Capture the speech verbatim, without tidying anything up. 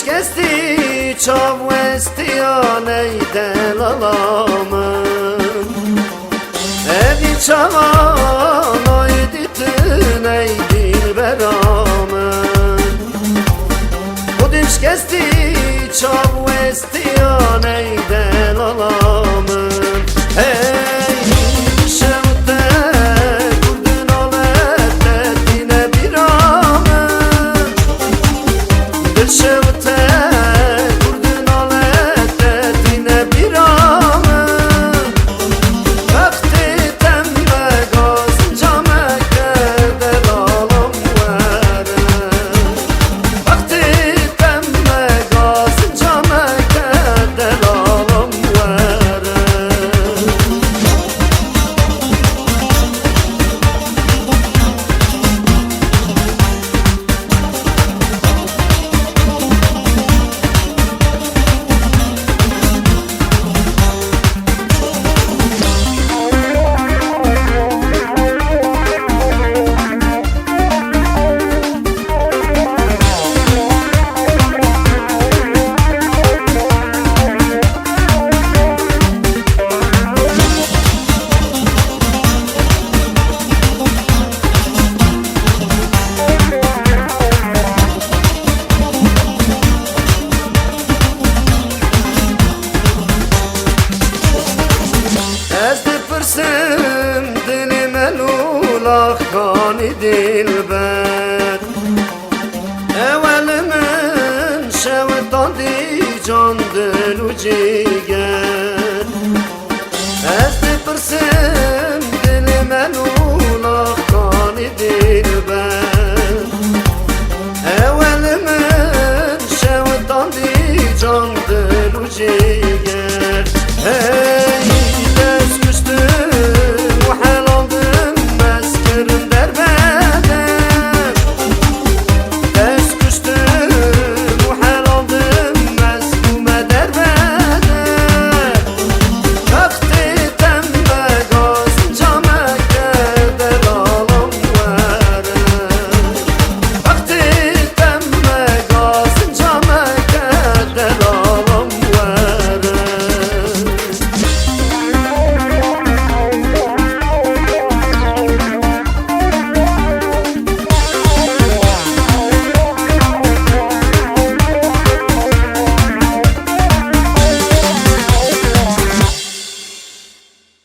Kestî çav westiya ney delala min. Evî çavan ay dîtin ey dilbera min. Xwedî ji kestî çav westiya ney delala min. Hey, şew te kurdin ale te tîne bîra min. Dil şew te kurdin ale te tîne bîra min. Wextê te me gazinca me ke delalam were. Wextê te me gazinca me ke delalam were. Ez dipirsim dilê melûla kanî dilber. Ewel min şewitandî can dil û cîger. Ez dipirsim dilê melûla kanî dilber.